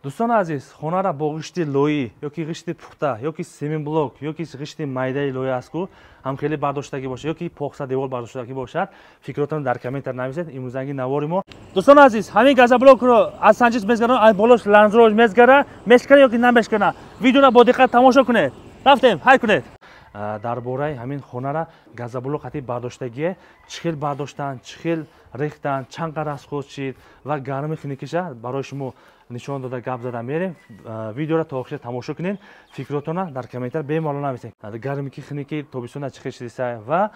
Дӯстони азиз, хонара бо ғишти лоӣ ёки ғишти пухта ёки семенблок ёки ғишти майдаи лоӣ аст ку ҳам хеле бардоштагӣ бошад ёки похса девол бардоштагӣ бошад, фикротон дар комментар нависед. Имрӯзанги навори мо, дӯстони азиз, ҳамин газоблокро аз санҷиш мезгарон, аз болош ланзрош мезгара, мешкана ёки намешкана. Видеоро бо диққат тамошо кунед. Рафтем, ҳай кунед. Дар бораи ҳамин хонара газоблок қати бардоштагие, чӣ хел бардоштан, чӣ хел рехтан, чанд қадр расход шид ва гарми хиникиша барои шумо нишон дода гап зада мерем. Видеоро то охир тамошо кунед, фикротона дар комментар бемалол нависед. Гармики хиники тобистона чӣ хел шидиса ва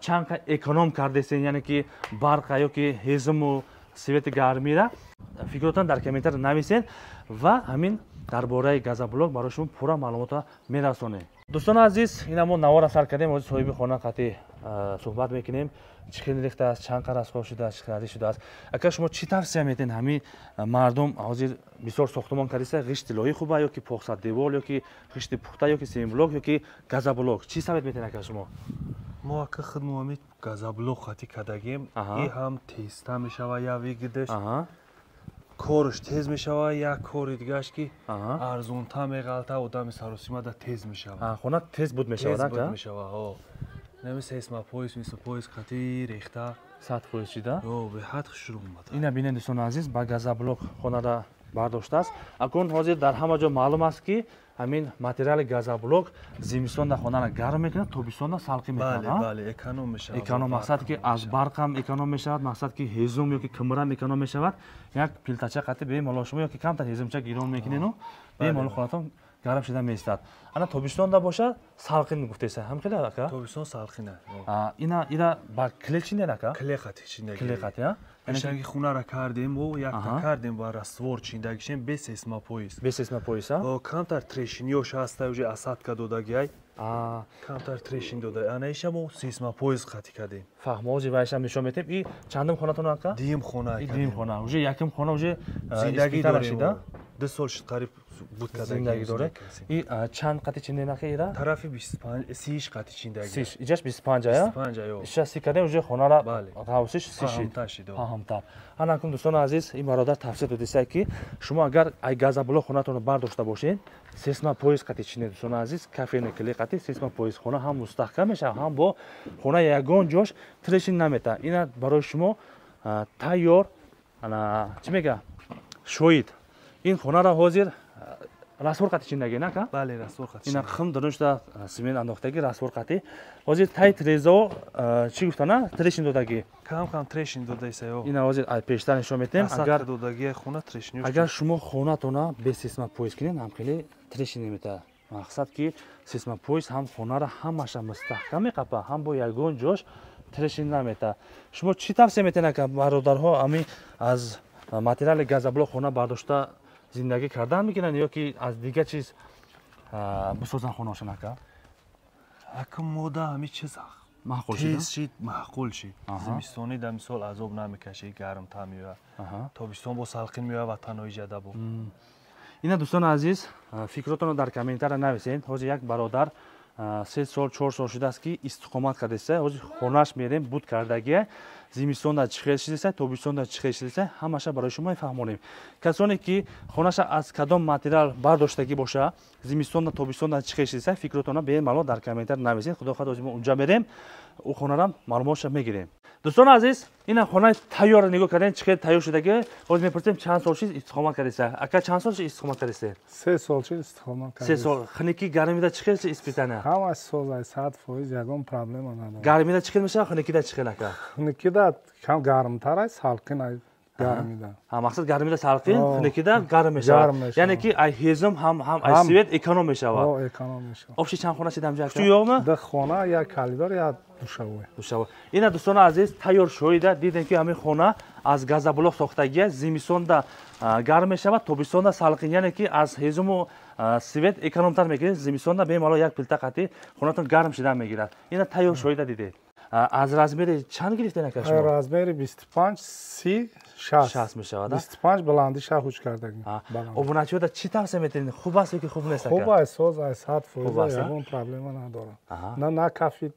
чанд қадр эконом кардесен, яъне ки барқа ёки ҳезуму свети гармира фикротон дар комментар нависед ва ҳамин дар бораи газоблок барои шумо пурра маълумотро мерасонем. Дӯстони азиз, ина мо навора сар кардем, ҳозир соҳиби хона қатӣ суҳбат мекунем, чӣ хел рехтааст, чанд қадр расход шудааст, чӣ қадр шудааст. Ака, шумо чӣ тавсия метиҳед ҳамин мардум ҳозир бисёр сохтумон кардиса, ғишти лоӣ хуба ёки похса девол ёки ғишти пухта ёки семблок ёки газоблок, чӣ совет метиҳед ака шумо? Мо ака худмо ҳамин газоблок қатӣ кардагем, и ҳам тезта мешава, як выгода ш корш тез мешава, як кори дигааш ки арзонта меғалта, одами саросимада тез мешава. Хона тез буд мешавад? Тез буд мешава, ҳо. Нами сейсмопояс, мисопояс қатӣ рехта. 100% шида? Ё, беҳад хушрӯ омада. Ина бинед, дӯстони азиз, ба газоблок хонара бардоштааст. Акун ҳозир дар ҳама ҷо маълум аст ки ҳамин материали газоблок зимистонда хонара гарм мекунад, тобистонда салқӣ мекунад. Бале, бале, эконом мешавад. Эконом, мақсад ки аз барқам эконом мешавад, мақсад ки ҳезум ёки кимрам эконом мешавад. Як плитача қатӣ бемалол шумо ёки камтар ҳезумча гирон мекунену бемалол хонатон гарм шуда меистад. Ана тобистонда бошад салқин гуфтеса, ҳам хеле ака? Тобистон салқина. Ина ира ба клей чинден ака? Клей қатӣ чиндаги. Клей қатӣ, а? Пешаги хунара кардем, мо якта кардем ба раствор чиндагишем без сейсмопояс. Без сейсмопояс, а? Камтар трещин ёш ҳаста, уже осадка додагиай. Камтар трещин дода. Ана иша мо сейсмопояс қатӣ кардем. Фаҳмо, ҳозир вайшам нишон метем. И чандум хонатон ака? Дуюм хона. И дуюм хона. Уже якум хона уже зиндагӣ дорем. 2 сол шуд қариб буд кардагӣ. Зиндагӣ дорем. И чанд қати чинден ака ира? Тарафи 25, 30 қати чиндаги. 30, иҷаш 25 ая? 25 ая. Иша 30 кардем, уже хонара ғавсиш 30 шид. Фаҳмтар шид. Фаҳмтар. Ана акун дӯстони азиз, ин бародар тавсия додиса ки шумо агар ай газоблок хонатонро бардошта бошед, сейсмопояс қати чинед, дӯстони азиз, кафени клей қати сейсмопояс хона ҳам мустаҳкам мешавад, ҳам бо хона ягон ҷош трещин намета. Ина барои шумо тайёр, ана чӣ мега? Шоҳид. Ин хонара ҳозир раствор қати чиндаги, на ка? Бале, раствор қати. Ина хим даруншда семент андохтаги раствор қати. Ҳозир тай трезо чӣ гуфтана? Трещин додаги. Кам кам трещин додаиса ё. Ина ҳозир пештар нишон метем. Агар додаги хона трещин. Агар шумо хонатона без сейсмопояс кунед, ҳам хеле трещин намета. Мақсад ки сейсмопояс ҳам хонара ҳамаша мустаҳкам меқапа, ҳам бо ягон ҷош трещин намета. Шумо чӣ тавсия метиҳед ака бародарҳо ҳамин аз материали газоблок хона бардошта зиндагӣ кардан мекунанд ё ки аз дигар чиз бисозанд хонаошон ака? Ака мода ҳамин чиз маъқул шид? Тез шид, маъқул шид. Зимистонӣ дар мисол азоб намекашӣ, гармтар меояд. Тобистон бо салқин меояд, ватанои ҷада бо. Ина дӯстони азиз, фикротонро дар комментария нависед. Ҳозир як бародар 3 сол, 4 сол шудааст ки истиқомат кардеса, ҳозир хонаш мерем, буд кардагия, зимистонда чӣ хел шидеса, тобистонда чӣ хел шидеса, ҳамаша барои шумо мефаҳмонем. Касоне ки хонаша аз кадом материал бардоштагӣ боша, зимистонда, тобистонда чӣ хел шидеса, фикротонро бемалол дар комментар нависед. Худо хоҳад ҳозир мо унҷа мерем, ӯ хонарам маълумотша мегирем. Дӯстони азиз, ина хонаи тайёрро нигоҳ кардем, чӣ хел тайёр шудагӣ. Ҳозир мепурсем чанд сол шид истиқомат кардеса. Ака, чанд сол шид истиқомат кардеса? 3 сол шид истиқомат кардеса. 3 сол. Хунукӣ гармида чӣ хел шид испитана? Ҳамаш соз ай, 100% ягон проблема надорад. Гармида чӣ хел мешавад, хунукида чӣ хел ака? Хунукида кам гармтар ай, салқин ай гармида. Ҳа, мақсад гармида салқин, хунукида гарм мешавад. Яъне ки ай ҳезум ҳам ай свет эконом мешавад. Ҳо, эконом мешавад. Обши чанд хона шид ҳамҷа ака? Чӣ 2 хона, як коридор, як душавой. Душавой. Ина дӯстони азиз, тайёр шоида дидем ки ҳамин хона аз газоблок сохтагия, зимистонда гарм мешавад, тобистонда салқин, яъне ки аз ҳезуму свет экономтар мекунед, зимистонда бемалол як плита қатӣ хонатон гарм шидан мегирад. Ина тайёр шоида дидед. Аз размери чанд гирифтен ака шумо? Размери 25, 30, 60. 60 мешавад, а? 25 баландӣ шаҳуч кардагӣ. Обуначиёда чӣ тавсия метиҳед? Хуб аст ё ки хуб нест ака? Хуб аст, соз аст, 100%, ягон проблема надорад. На кафид,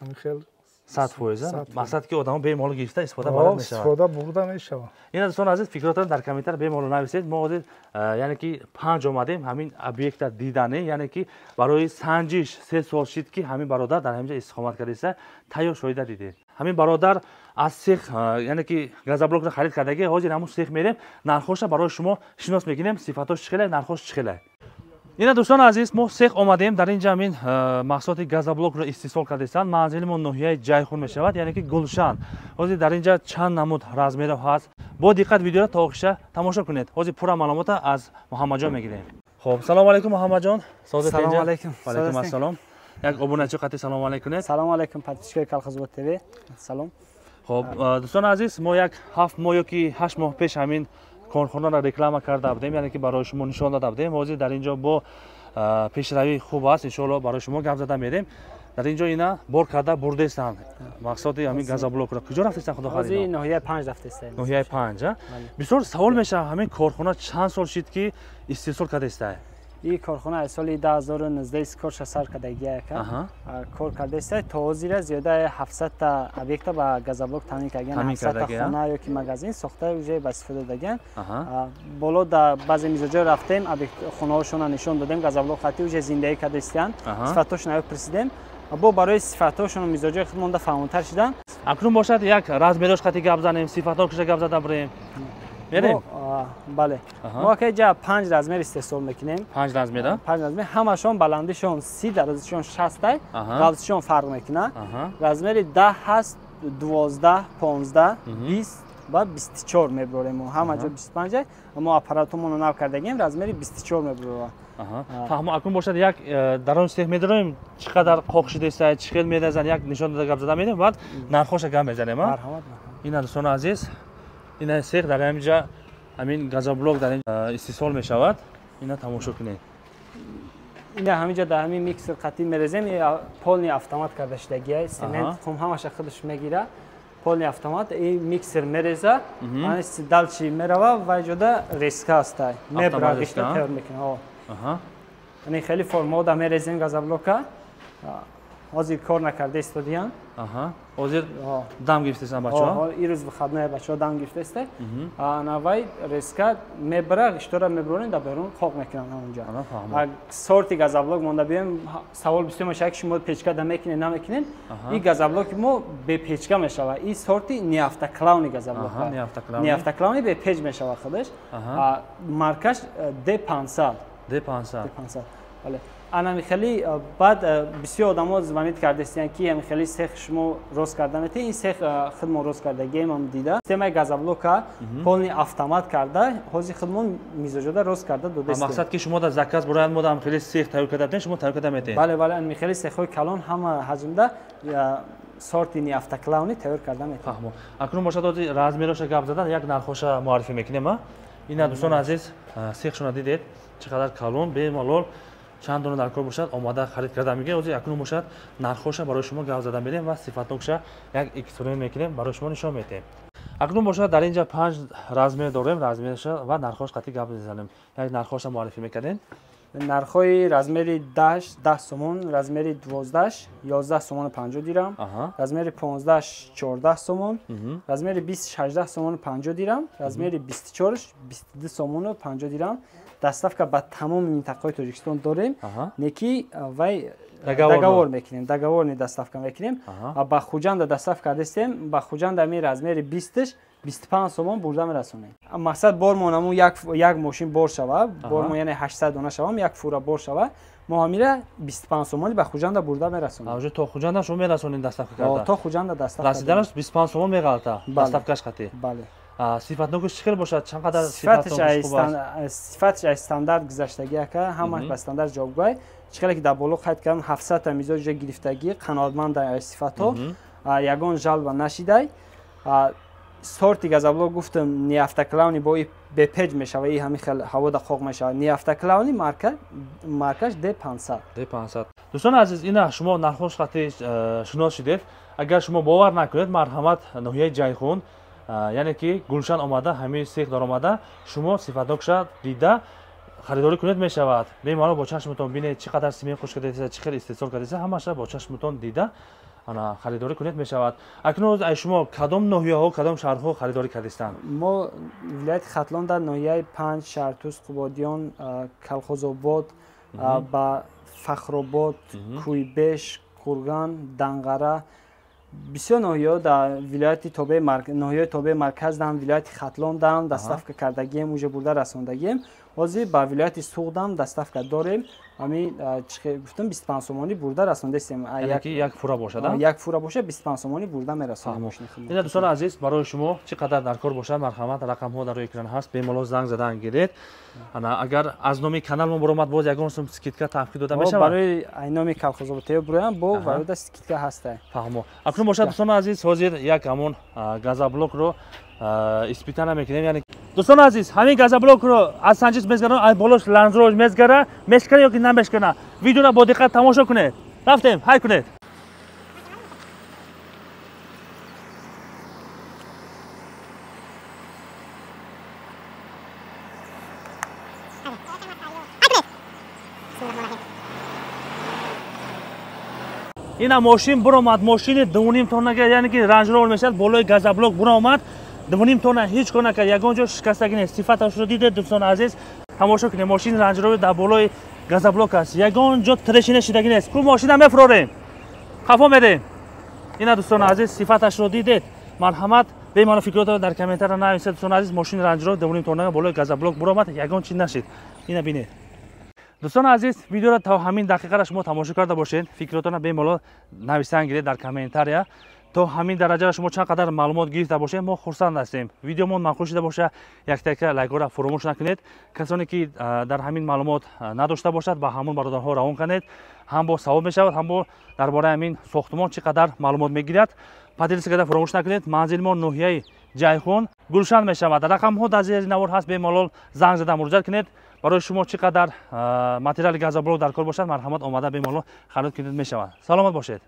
ҳамин хел 100%. Мақсад ки одамо бемалол гирифта истифода бурда мешавад. Истифода бурда мешавад. Ина дӯстон азиз, фикротон дар комментар бемалол нависед. Мо ҳозир яъне ки 5 омадем ҳамин объекта дидане, яъне ки барои санҷиш 3 сол шид ки ҳамин бародар дар ҳаминҷа истиқомат кардааст, тайёр шоида дидед. Ҳамин бародар аз сех, яъне ки газоблокро харид кардаги, ҳозир ҳамун сех мерем, нархоша барои шумо шинос мекунем, сифатош чӣ хеле, нархош чӣ хеле. Ина дӯстон азиз, мо сех омадем, дар инҷа ҳамин маҳсулоти газоблокро истеҳсол кардастанд. Манзили мо ноҳияи Ҷайхун мешавад, яъне ки Гулшан. Ҳозир дар инҷа чанд намуд размерҳо ҳаст. Бо диққат видеоро то охиша тамошо кунед. Ҳозир пурра маълумота аз Муҳаммадҷон мегирем. Хоб, салому алайкум Муҳаммадҷон. Салому алайкум. Ва алайкум ассалом. Як обуначи қати салому алайкум кунед. Салому алайкум подписчикои Колхозобод ТВ. Салом. Хоб, дӯстон азиз, мо як 7 моҳ ёки 8 моҳ пеш ҳамин корхонаро реклама карда будем, яъне ки барои шумо нишон дода будем. Ҳозир дар инҷо бо пешравии хуб аст, иншоалло барои шумо гап зада мерем. Дар инҷо ина бор карда бурдестанд мақсади ҳамин газоблокро. Куҷо рафтестанд худо хоҳад? Ҳозир ноҳияи 5 рафтестем. Ноҳияи 5, а? Бисёр савол мешавад, ҳамин корхона чанд сол шид ки истеҳсол кардааст? Ин корхона аз соли 2019 корша сар кардагия кор кардааст. То ҳозира зиёда 700 та объекта ба газоблок таъмин кардагиян, 700 та хона ё ки магазин сохта уже ба истифода додагиян. Боло дар баъзе мизоҷо рафтем, хонаҳошонро нишон додем, газоблок хати уже зиндагӣ кардаистиянд, сифатҳошонро пурсидем. Бо барои сифатҳошон мизоҷои худ монда фаҳмонтар шидан. Акнун бошад як размерош хати гап занем, сифатҳошро гап зада бирем. Мерем? Бале. Мо ки ҷа 5 размер истеҳсол мекунем. 5 размер? 5 размер. Ҳамашон баландишон 30, дарозишон 60, ғафзишон фарқ мекунад. Размери 10 ҳаст, 12, 15, 20 ва 24 мебарорем. Мо ҳама ҷо 25, мо аппаратумонро нав кардагем, размери 24 мебарорем. Фаҳмо, акнун бошад як дар он сех медорем, чӣ қадар қоқ шудааст, чӣ хел мерезанд, як нишон дода гап зада мерем, баъд нархоша гап мезанем. Марҳамат. Ина дӯстони азиз, ина сех дар ҳаминҷа ҳамин газоблок дар ин истеҳсол мешавад. Ина тамошо кунед. Ина ҳаминҷа дар ҳамин миксер қатӣ мерезем, полный автомат карда шудагия, семент, хум ҳамаша худаш мегира, полный автомат. Ин миксер мереза, дальше мерава ва ҷода резка аста, мебра гишта тайёр мекунад. Ин хеле формао да мерезем газоблока. Ҳозир кор накарда истодиян. Ҳозир дам гирифтестанд бачаҳо? Ирӯз выходная бачаҳо дам гирифтеста. Навай резка мебара, ғиштора мебарорем, дар берун қоқ мекунанд ҳамонҷа. Сорти газоблок монда биёем, савол бисёр мешавад ки шумо печка да мекунед, намекунед. Ин газоблоки мо бепечка мешавад. Ин сорти неавтоклавни газоблок. Неавтоклавни бепеч мешавад худаш. Маркаш D500. D500. D500. Бале. Ана хеле баъд бисёр одамо звонит кардастиянд ки ами хеле сех шумо рост карда метавонед. Ин сех худмон рост кардагием, ам дида. Системаи газоблока полный автомат карда, ҳозир худмон мизоҷода рост карда додастем. Мақсад ки шумо дар заказ бурояд, мо ам хеле сех тайёр карда метавонед, шумо тайёр карда метавонед. Бале, бале, ами хеле сехҳои калон ҳама ҳаҷмда сорти неавтоклавни тайёр карда метавонем. Фаҳмо. Акнун бошад ҳозир размероша гап задан, як нархоша муаррифӣ мекунем. Ина дӯстони азиз, сехшона дидед, чӣ қадар калон, бемалол чанд дона дар кор бошад, омода харид карда мегиред. Ҳозир акнун бошад нархоша барои шумо гап зада мерем ва сифатнокша як эксперимент мекунем, барои шумо нишон медиҳем. Акнун бошад дар инҷа 5 размер дорем, размерша ва нархош қатъи гап мезанем. Як нархоша муаррифӣ мекардем. Нархҳои размери 10 10 сомон, размери 12 11 сомон 50 дирам, размери 15 14 сомон, размери 20 16 сомон 50 дирам, размери 24 22 сомон 50 дирам. Доставка ба тамоми минтақаҳои Тоҷикистон дорем, неки вай договор мекунем, договорни доставка мекунем. Ба Хуҷанда доставка кардастем, ба Хуҷанда ами размери 20 25 сомон бурда мерасонем. Мақсад бормон ҳамун як мошин бор шава, бормон яъне 800 дона шавам, як фура бор шава, мо ҳамира 25 сомони ба Хуҷанда бурда мерасонем. Уже то Хуҷанда шумо мерасонед доставка карда? То Хуҷанда доставка. Расиданаш 25 сомон меғалта доставкаш қатӣ? Бале. Сифатнокиш чӣ хел бошад? Чанд қадар сифатнокиш хуб аст? Сифаташ аз стандарт гузаштагӣ ака, ҳамаш ба стандарт ҷавобгӯй. Чӣ хеле ки дар боло қайд кардам, 700 та мизоҷ ҷо гирифтагӣ, қаноатманд аз сифатҳо, ягон жалба нашидай. Сорти газоблок гуфтам, неавтоклавни бо бепеҷ мешавад, и ҳамин хел ҳавода қоқ мешавад. Неавтоклавни маркаш D500. D500. Дӯстони азиз, ина шумо нархош қатъи шинос шудед. Агар шумо бовар накунед, марҳамат ноҳияи Ҷайхун, яъне ки Гулшан омада, ҳамин сех даромада, шумо сифатнокша дида харидорӣ кунед мешавад. Бемалол бо чашматон бинед чӣ қадар семент хуш кардааст, чӣ хел истеҳсол кардааст, ҳамаша бо чашматон дида Ана харидорӣ кунед мешавад. Акнун аз шумо кадом ноҳияҳо, кадом шаҳрҳо харидорӣ кардистанд? Мо вилояти Хатлон дар ноҳияи Панҷ, Шаҳртуз, Қубодиён, Калхозобод, ба Фахробод, Кӯйбеш, Қурган, Данғара, бисёр ноҳияҳо дар вилояти тобеи ноҳияи тобеи марказ дам, вилояти Хатлон дам доставка кардагием, уже бурда расондагием. Ҳозир ба вилояти Суғдам доставка дорем. Ҳамин гуфтам 25 сомонӣ бурда расондастем. Як фура бошад, як фура бошад 25 сомонӣ бурда мерасонем. Ина дӯстони азиз, барои шумо чӣ қадар дар кор бошад, марҳамат, рақамҳо дар рӯи экран ҳаст, бемалол занг задан гиред. Ана агар аз номи канал мо баромад, боз ягон сум скидка таъқиб дода мешавад? Барои ай номи Колхозобод ТВ буроям, бо валюта скидка ҳаста. Фаҳмо. Акнун бошад дӯстони азиз, ҳозир як ҳамон газоблокро испитана мекунем. Яъне дӯстони азиз, ҳамин газоблокро аз санҷиш мезгарам, аз болош ланзрош мезгара, мешкана ё ки намешкана. Видеоро бо диққат тамошо кунед. Рафтем, ҳай кунед. Ина мошин буромад, мошини 2.5 тоннага, яъне ки Range Rover мешавад, болои газоблок буромад. 2.5 тонна ҳеҷ кор накард, ягон ҷо шикастагӣ нест. Сифаташро дидед дӯстони азиз, тамошо кунед. Мошини Range Rover дар болои газоблок аст, ягон ҷо трешина шидагӣ нест. Ку мошина мефурорем, хафо мерем. Ина дӯстони азиз, сифаташро дидед. Марҳамат, бемалол фикротро дар комментария нависед. Дӯстони азиз, мошини Range Rover 2.5 тоннага болои газоблок буромад, ягон чиз нашид. Ина бинед. Дӯстони азиз, видеоро то ҳамин дақиқаро шумо тамошо карда бошед, фикротонро бемалол нависан гиред дар комментария. То ҳамин дараҷаро шумо чанд қадар маълумот гирифта бошед, мо хурсанд ҳастем. Видеомон маъқул шуда боша, яктака лайкҳоро фуромӯш накунед. Касоне ки дар ҳамин маълумот надошта бошад, ба ҳамон бародарҳо равон кунед. Ҳам бо савоб мешавад, ҳам бо дар бораи ҳамин сохтмон чӣ қадар маълумот мегирад. Поделиться карда фуромӯш накунед. Манзилмон ноҳияи Ҷайҳун, Гулшан мешавад. Рақамҳо дар зери навор ҳаст, бемалол занг зада муроҷиат кунед. Барои шумо чӣ қадар материали газоблок дар кор бошад, марҳамат, омада бемалол харид кунед мешавад. Саломат бошед.